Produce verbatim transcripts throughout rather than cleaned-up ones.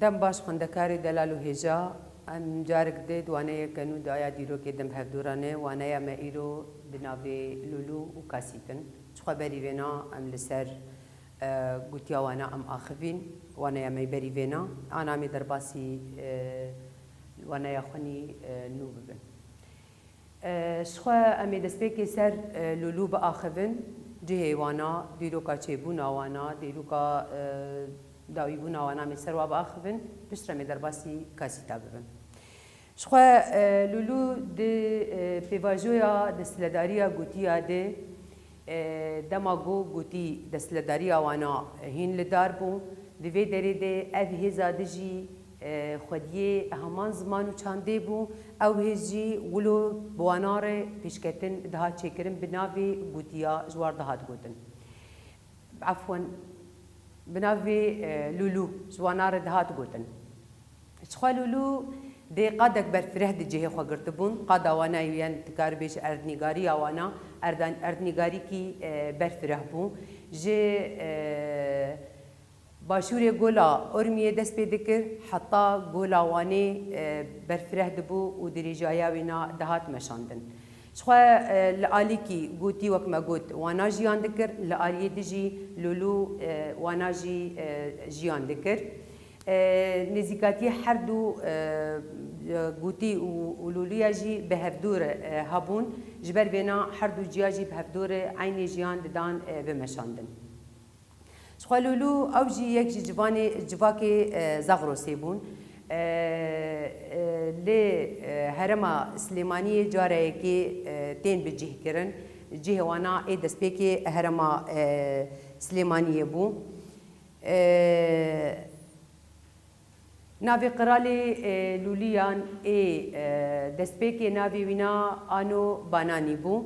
Em baş xwendekarê delal û hêja, em carek dê di waneyeke nû di aya dîrokê de bi hevdû re ne. Waneya me îro di navê Lûlû û Kasît in. Ji xwe berî vêna em li ser, e, gotiya wana em axivîn. Waneya me berî vêna. Ana em ê derbasî, e, waneya xwe nî, e, nû bibin. E, ji xwe em ê destpêkê ser, e, Lûlû biaxivin, cihê wana, dîroka çêbûna wana, dîroka, e, dawîbûna wana em ê ser wa biaxivin, piştre em ê derbasî Kasîta bibin. Ji xwe, e, Lûlû di, e, pêvajoya desthiledariya gotiya de, e, dema ku gotî desthiledariya wana hîn li dar bû, di vê derê de ev hêza dijî, e, xwediyê heman ziman û çandê bû, ew hêz jî wilo bi wana re pêşketin dihat çêkirin, bi navê gotiya ji war dihat gotin. Efwen, bi navê, e, Lûlû ji wana re dihat gotin. Ji xwe Lûlû dê qadek berfireh di cihê xwe girtibûn. Qada wana wî yên dikaribêje erdnîgariya wana, erdan-, erdnîgarîkî, e, berfireh bû. Ji, e, başûrê Gola Urmiyê dest pê dikir, heta Gola Wanê, e, berfireh dibû û dirêjaya wîna dihat meşandin. Ji xwe, e, li alîkî gotî, wek me got, wana jiyan dikir, li aliyê dijî Lûlû, e, wana jî, e, jiyan dikir. E, nêzîkatiyê her du, e, gotî û, û Lûlûya jî bi hevdû re, e, hebûn. Ji ber vêna her du ciya jî bi hevdû re eynê jiyan didan, e, bimeşandin. Ji xwe Lûlû ew jî yek ji civanê, civakê, e, Zagrosê bûn. E, e, lê, e, herêma Silêmaniyê careyekê, e, tên bicihkirin. Cihê wana ê destpêkê herêma, e, Silêmaniyê bû. E, Navê qiralê, e, Lûliyan ê, e, destpêkê navê wîna Ano Bananî bû.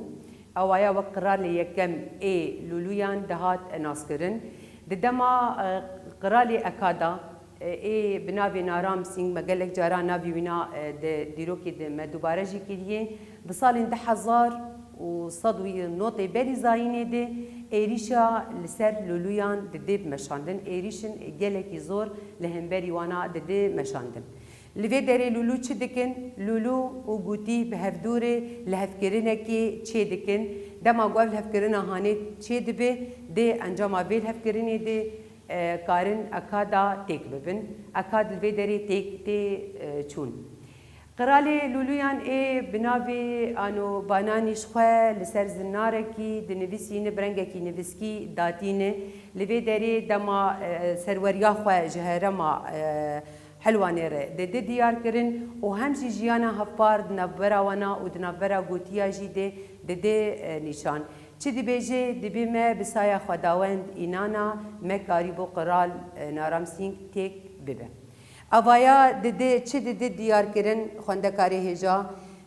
Ewaya wek qiralê yekem ê Lûliyan dihat naskirin. Di dema, e, qiralê Ekada, e, ê bi navê Naram Singh, me gelek caran navê wîna, e, di dîrokê de me dubare jî kiriye. Di salên du hezar û sed û notê berî zayînê de êrîşa li ser Lûlûyan didê bimeşandin. Êrîşin gelekî zor li hemberî wana didê meşandin. Li vê derê Lûlû çi dikin? Lûlû û Gûtî bi hevdû re lihevkirinekê çê dikin. Dema ku ev lihevkirina hanê çê dibe, dê encama vê lihevkirinê de, e, karin Ekada têk bibin. Ekad li vê derê têk tê, e, çûn. Qiralê Lûlûyan ê bi navê Ano Bananî ji xwe li ser zinarekî dinivîsîne, bi rengekî nivîskî datîne. Li vê derê dema, e, serweriya xwe ji herêma, e, Helwanê re dide diyar kirin û hem jî jiyana hevpar di navbera wana û di navbera gotiya jî de dide, e, nîşan. Çi dibêje, dibê me bi saya Xwedawend înana, me karîbû qiral, e, Naram Singh têk bibe. Avaya dide çi dide diyar kirin xwendekarê hêja?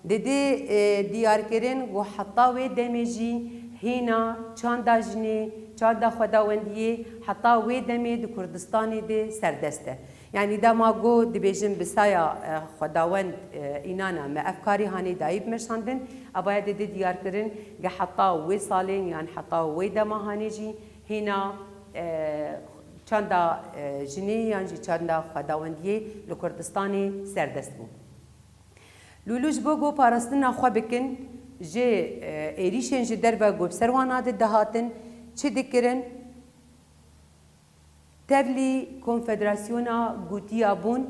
Dide, e, diyar kirin ku heta wê demê jî hîna çanda jinê, çanda xwedawendiyê heta wê demê di Kurdistanê de serdest e. Yanî dema ku dibêjin bi saya, e, xwedawend, e, înana me ev karî hanê dayî bimeşandin, avaya dide diyar kirin ku heta wê salên yan heta wê dema hanê jî hîna, e, çanda, e, jinê yan jî çanda xwedawendiyê li Kurdistanê serdest bû. Lûlû ji bo ku parastina xwe bikin, ji, e, êrîşên ji derve ku bi ser wana de dihatin, çi dikirin? Tevlî Konfederasyona Gûtiya bûn,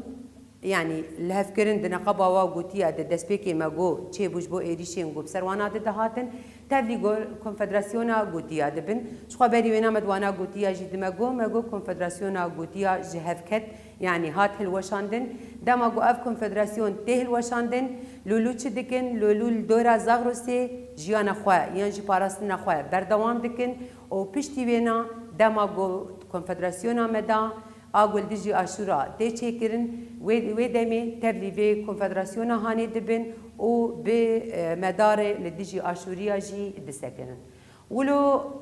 yanî lihevkirin di neqeba wa Gûtiya de destpêkê me got çêbû ji bo êrîşên ku bi ser wana de dihatin, tevlî go-, Konfederasyona Gûtiya dibin. Ji xwe berî wêna me di wana Gûtiya jî di me got, me got Konfederasyona Gûtiya ji hev ket, yanî hat hilweşandin. Dema ku ev konfederasyon tê hilweşandin, Lûlû çi dikin? Lûlû li dora Zagrosê jiyana xwe yan jî parastina xwe berdewam dikin. Û piştî wêna dema ku konfederasyona me da a ku li dijî Aşûra tê çêkirin, wê, wê demê tevlî vê konfederasyona hanê dibin û bi, e, medarê li dijî Aşûriya jî disekinin. Wilo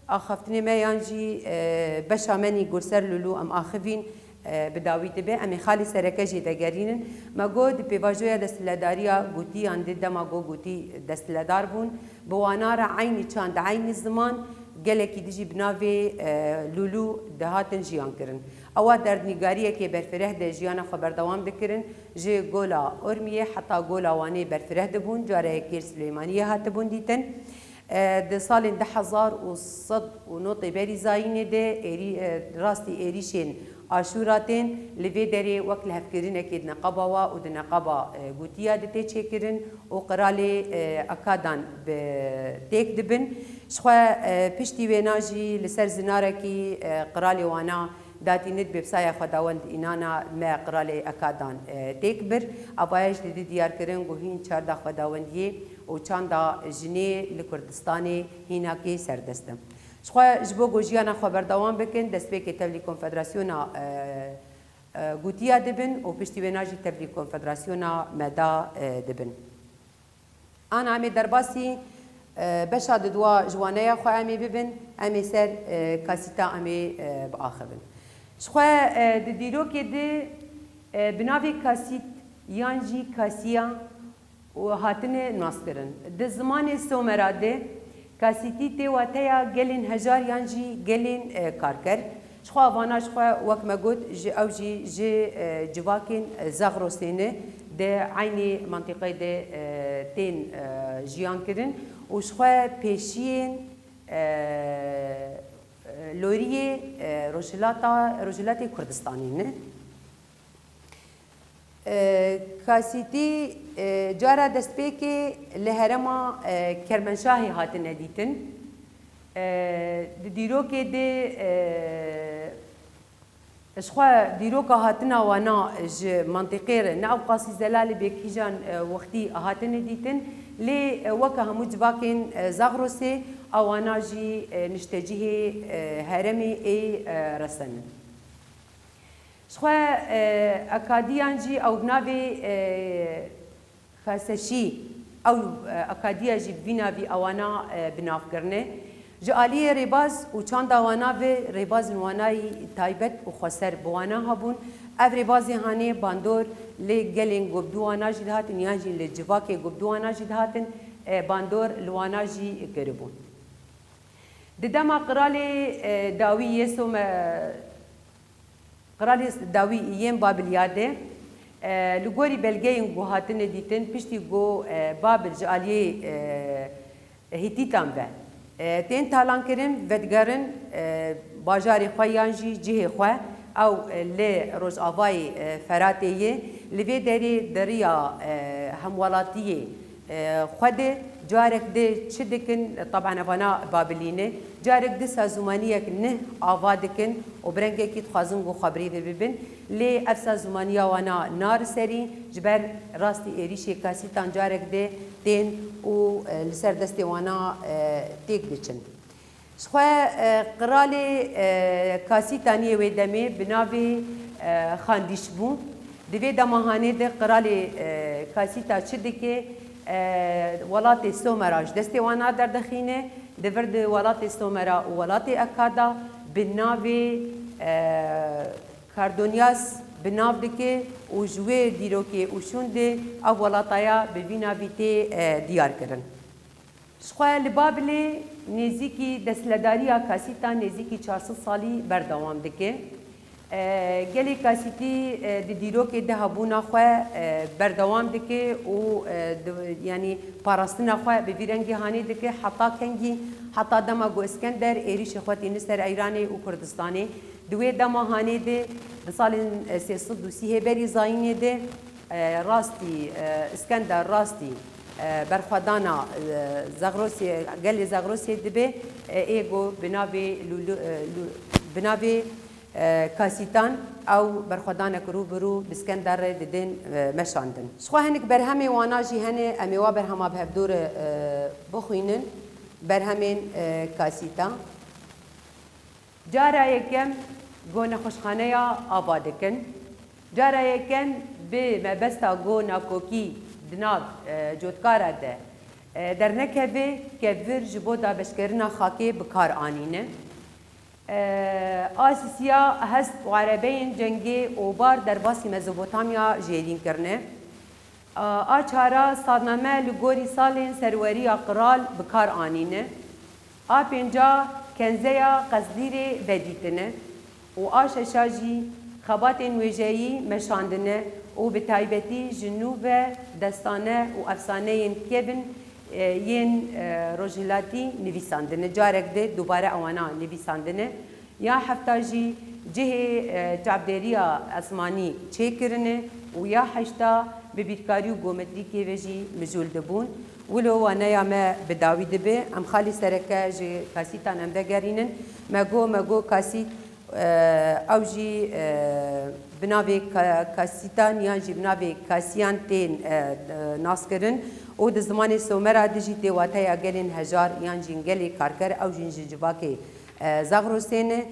axaftinê me yan jî, e, beşa me nî gurser Lûlû em axivîn, e, bi dawî dibe. Em ê xalê sereke jê vegerînin. Me got di pêvajoya desthiledariya Gûtiyan de dema ku Gûtî desthiledar bûn, bi wana re eynî çand, eynî ziman gelekî dijî bi navê, e, Lûlû dihatin jiyan kirin. Ewa derdnîgariyekê berfireh de jiyana xwe berdewam dikirin. Ji Gola Urmiyê heta Gola Wanê berfireh dibûn, careyê Kêr Silêmaniyê hatibûn dîtin. E, di salên du hezar û sed û notê berî zayînê de êrî-, e, rastî êrîşên Aşûra tên, li vê derê wek lihevkirinekê di neqaba wa û di neqaba, e, Gutiya de tê çêkirin û qiralê, e, Akadan bi têk dibin. Jixwe, e, piştî wêna jî li ser zinarekî, e, qiralê wana Datî nid bi saya xwedawend înana me qiralê Ekadan, e, têk bir. Avaya jî didî diyarkirin ku hîn çarda xwedawendiyê û çanda jinê li Kurdistanê hînakê serdest e. Jixwe ji bo ku jiyana xwe berdewam bikin, destpêkê tevlî konfederasyona, e, e, Gutiya dibin û piştî wêna jî tevlî konfederasyona Meda, e, dibin. Ana em ê derbasî, e, beşa didwa ji waneya xwe em ê bibin, em ê ser, e, kasîta em ê, e, biaxivin. Jixwe, e, di dîrokê de, e, bi navê kasît yan jî kasiya û hatine naskirin. Di zimanê Somera de kasîtî tê wateya gelên hejar yan jî gelên, e, karker. Jixwe vana jixwe wek me got, ji ew jî ji, e, civakên, e, Zagrosê ne, di eynî mentiqeyê de, e, tên, e, jiyan kirin û jixwe pêşiyên, e, e, loriyê, e, rojhilata, Rojhilatê Kurdistanê ne. E, kasîtî, e, cara destpêkê li herêma, e, Kermenşahê hatine dîtin. E, di dîrokê de, e, jixwe dîroka hatina wana ji mentiqê re ne ew qasî zelal e, bê kîjan, e, wextî hatine dîtin. Lê, e, weke hemû civakên, e, Zagrosê, ewana jî, e, niştecihê, e, herêmê ê, e, resen in. Jixwe, e, Akadiyan jî ew bi navê, e, Xaseşî, ew, e, Akadiya jî bi vî navî ewana, e, bi nav kirine. Ji aliyê rêbaz û çanda wana ve rêbazên wanayî taybet û xweser bi wana hebûn. Ev rêbazê hanê bandor lê gelên ku bi dû wana jî dihatin yan jî li civakê ku bi dû wana jî dihatin, e, bandor li wana jî kiribûn. Di dema qiralê, e, dawî yê Some-, Qiralê dawî yên Babiliya de, e, li gorî belgeyên ku hatine dîtin, piştî ku, e, Babil ji aliyê, e, Hîtîtan ve, e, tên talankirin, vedigerin, e, bajarê xwe yan jî cihê xwe, ew, e, li rojavayê, e, Feratê ye, li vê derê di riya, e, hemwelatiyê, e, xwe de, carek di çi dikin, taban evana Babilî ne, carek di sazûmaniyek nih ava dikin û bi rengekî dixwazin ku xwe birêve bibin, lê ev sazûmaniya wana nari serî, ji ber rastî êrîşê kasîtan carek di tên û, e, li ser destê wana, e, têk diçin. Jixwe, e, qiralê, e, Kasîtaniyê wê demê bi navê, e, Xandîş bû. Di vê dema hanê de qiralê, e, Kasîta çi dike? E, welatê Somera ji destê wana derdixîne, di vir di welatê Somera û welatê Ekada bi navê, e, Kardonyas bi nav dike û ji wê dîrokê û şûn de ev welataya bi vî navî tê, e, diyar kirin. Jixwe li Babilê nêzîkî desthiledariya Kasîta nêzîkî çar sed salî berdewam dike. E, gelê Kasîtî, e, di dîrokê de hebûna xwe, e, berdewam dike û, e, di, yanî parastina xwe bi vî rengî hanê dike heta kengî, heta dema ku Iskender êrîşê xwe tîne ser Eyranê û Kurdistanê. Di wê dema hanê de di salên, e, sê sed û sî hê berî zayînê de, e, rastî, e, Iskender rastî, e, berxwedana, e, Zagrosê, gelê Zagrosê dibe, e, ê ku bi navê Lûlû-, e, Lû-, bi navê, e, Kasîtan ew berxwedanek rû bi rû bi Iskender re didin, e, meşandin. Jixwe hinek berhemê wana jî hene, em ê wa berhema bi hevdû re, e, bixwînin, berhemên, e, Kasîta. Cara yekem go nexweşxaneya ava dikin. Cara yekem bi mebesta go nakokî di nav, e, cotkara de, e, dernekeve ke vir ji bo dabeşkerina xakê bi kar anîne. E, Asîsiya hest û erebeyên cengê û bar derbasî Mezopotamya jêrîn kirine. A çara sadname li gorî salên serweriya qral bi kar anîne. A pênca kenzeya Qesdîrê vedîtine. û a şeşa jî xebatên wêjeyî meşandine û bi taybetî ji nû ve destane û efsaneyên kevin, e, yên, e, rojhilatî nivîsandine. Carek di dubare ewana nivîsandine. Ya hefta jî cihê, e, çavdêriya esmanî çêkirine û ya heşta bi bîrkarî û gometrîkê ve jî mijûl dibûn. Wilo waneya me bi dawî dibe. Em xalî sereke ji kasîtan em vegerînin. Me got, me got kasît, e, ew jî, e, bi navê ka-, kasîtan yan jî bi navê kasiyan tên, e, e, naskirin û di zimanê Somera de jî tê wateya gelên hejar yan jî gelê karker, ew jî ji civakê, e, Zagrosê ne.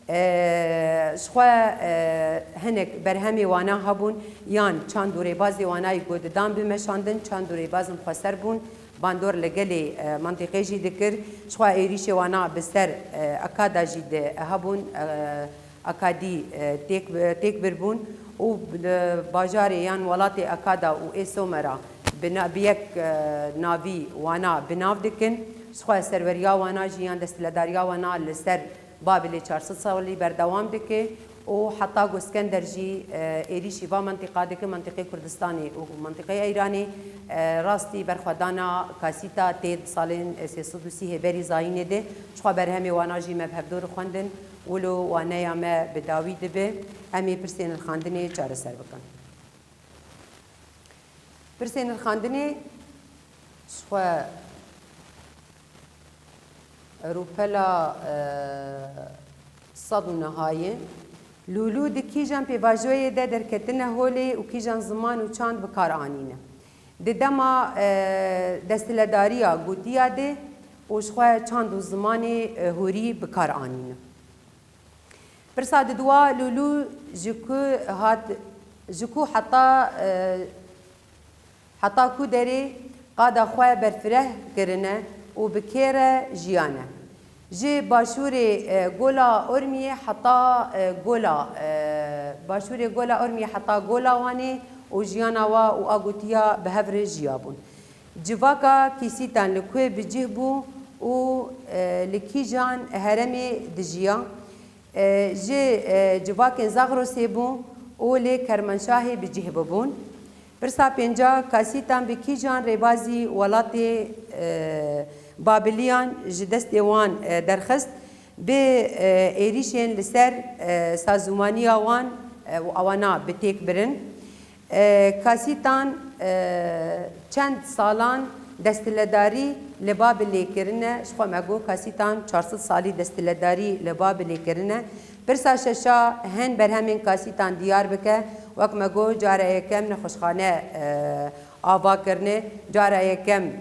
E, ji xwe, e, hinek berhemê wana hebûn, yan çand û rêbazê wana yî ku didan bimeşandin, çand û rêbazin xweser bûn, bandor li gelê, e, mentiqê jî dikir. Ji xwe êrîşê wana bi ser, e, Akada jî di hebûn, e, Akadî, e, têk, têk bir bûn û li bajarê yan welatê Akada û ê Somera bi na-, bi yek, e, navî wana bi nav dikin. Ji xwe serweriya wana jî yan desthiledariya wana li ser Babilê çar sed salî berdewam dike û heta ku Skender jî, e, êrîşî va mentiqa dike, mentiqê Kurdistanê û mentiqê Eyranê, e, rastî berxwedana kasîta tê di salên, e, sê sed û sî hê berî zayînê de. Ji xwe berhemê wana jî me bi hevdor xwendin, wilo waneya me bi dawî dibe. Em ê pirsên nirxandinê çareser bikin. Pirsên nirxandinê ji xwe rûpela, e, sed û nehayê. Lûlû di kîjan pêvajoyê de derketine holê û kîjan ziman û çand bi kar anîne? Di dema, e, desthiledariya gotiya de û ji xwe çand û zimanê, e, hûrî bi kar anîne. Pirsa diduwa, Lûlû ji ku hat, ji ku heta, e, heta ku derê qada xwe berfireh kirine û bi kê re jiyane? Ji başûrê, e, Gola Ormiyê heta, e, Gola, e, başûrê Gola Ormiyê heta Gola Wanê û jiyana wa û a gotiya bi hev re jiyabûn. Civaka Kîsîtan li ku bi cih bû û, e, li kîjan heremê dijiya? E, ji, e, civakên Zagrosê bû û lê Kermanşahê bi cih bibûn. Pirsa pênca, Kasîtan bi kîjan rêbazî welatê, e, Babiliyan ji destê wan, e, derxist, bi, e, êrîşên li ser, e, sazûmaniya wan, e, û ewana bi têk birin. E, Kasîtan, e, çend salan desthiledarî li Babilê kirine? Ji xwe me got, Kasîtan çar sed salî desthiledarî li Babilê kirine. Pirsa şeşa, hin berhemên Kasîtan diyar bike. Wek me got, cara yekem nexweşxane, e, ava kirine. Cara yekem,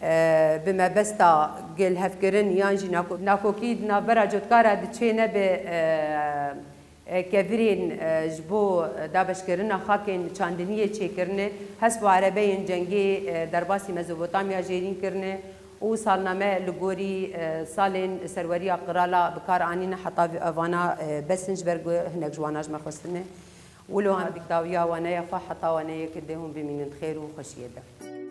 e, bi mebesta gilhevkirin yan jî nako-, nakokî di navbera cotkara diçê nebe, e, e, kevirên, e, ji bo dabeşkirina xakên çandiniyê çêkirine, hesp û erebeyên cengê, e, derbasî Mezopotamya jêrîn kirine û salname li gorî, e, salên serweriya qirala bi kar anîne heta vê evana, e, besin ji ber ku hinek ji wana ji me xwestine. Wilo em bi dawiya waneya xwe heta waneyeke dê hûn bimînin di xêr û xweşiyê de.